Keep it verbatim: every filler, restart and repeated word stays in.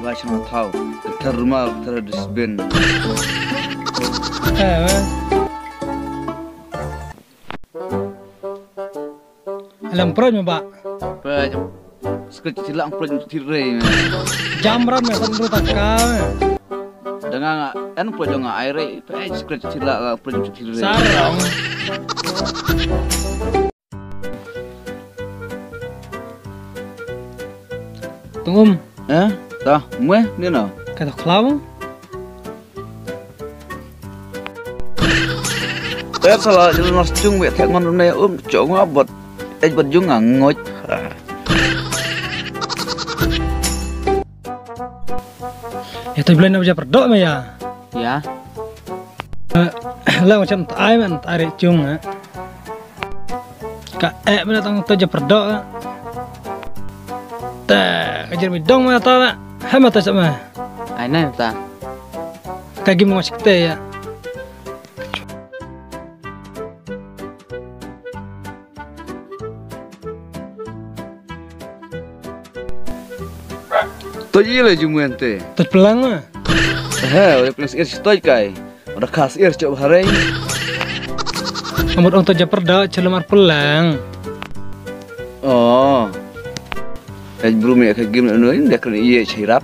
Ai, shang thaw. Ter rumah, ter dustbin. Eh, weh. Alam proj me ba. Proj. Sekret sila proj tirai. Jam ran me san ru taka. Dengan en proj dengan aire. Proj sekret sila proj tirai. Sarong. Tungum. Eh, ta, mue, ni na. Kata klau. Ter sala jil nas cung wek thek ngon ne um cung abot. Ej bot jung ngot. Ya tu belai na baja perdok me ya. Ya. Eh, la macam tai man tai re cung eh. Ka eh mana tang tu je perdok eh. Ta kajer mi dong mana ta. Hai mata sama. Ai nai ta. Ka gim ngos kete ya. Toj ila jumuen te. Toj pelang ah. He, udah pelang sir toj kai. Udah khas ir cok harai. Amut ong toj perda celemar pelang. Oh. Ej bru me ka gim no inda kena iye chirap.